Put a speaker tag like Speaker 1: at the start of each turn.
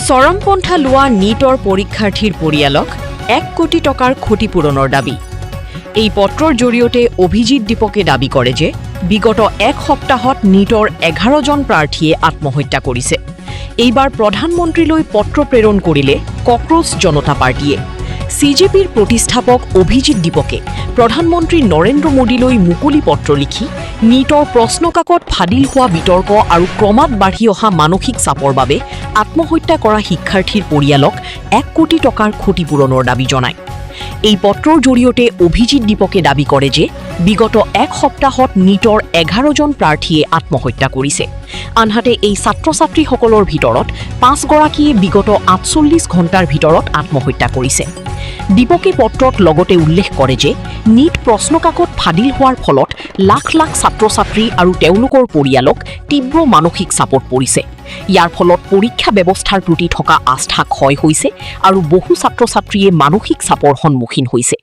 Speaker 1: চৰমপন্থা লোৱা নীটৰ পৰীক্ষাৰ্থীৰ পৰিয়ালক 1 কোটি টকাৰ ক্ষতিপূৰণৰ দাবী। এই পত্ৰৰ জৰিয়তে অভিজিত দীপকে দাবী কৰে যে বিগত এক সপ্তাহত নীটৰ 11জন প্ৰাৰ্থীয়ে আত্মহত্যা কৰিছে। এইবাৰ প্ৰধানমন্ত্ৰীলৈ পত্ৰ প্ৰেৰণ কৰিলে কক্ৰচ জনতা পাৰ্টীয়ে। চিজেপিৰ প্ৰতিষ্ঠাপক অভিজিত দীপকে প্ৰধানমন্ত্ৰী নৰেন্দ্ৰ মোদীলৈ মুকলি পত্ৰ লিখি নীটৰ প্ৰশ্নকাকত ফাদিল হোৱা বিতৰ্ক আৰু ক্ৰমাৎ বাঢ়ি অহা মানসিক চাপৰ বাবে আত্মহত্যা কৰা শিক্ষাৰ্থীৰ পৰিয়ালক 1 কোটি টকাৰ ক্ষতিপূৰণৰ দাবী জনায়। এই পত্ৰৰ জৰিয়তে অভিজিত দীপকে দাবী কৰে যে বিগত এক সপ্তাহত নীটৰ 11জন প্ৰাৰ্থীয়ে আত্মহত্যা কৰিছে। আনহাতে এই ছাত্ৰ ছাত্ৰীসকলৰ ভিতৰত পাঁচগৰাকীয়ে বিগত 48 ঘণ্টাৰ ভিতৰত আত্মহত্যা কৰিছে। দীপকে পত্ৰত লগতে উল্লেখ কৰে যে নীট প্ৰশ্নকাকত ফাদিল হোৱাৰ ফলত লাখ লাখ ছাত্ৰ ছাত্ৰী আৰু তেওঁলোকৰ পৰিয়ালক তীব্ৰ মানসিক চাপত পৰিছে। ইয়াৰ ফলত পৰীক্ষা ব্যৱস্থাৰ প্ৰতি থকা আস্থা ক্ষয় হৈছে আৰু বহু ছাত্ৰ ছাত্ৰীয়ে মানসিক চাপৰ সন্মুখীন হৈছে।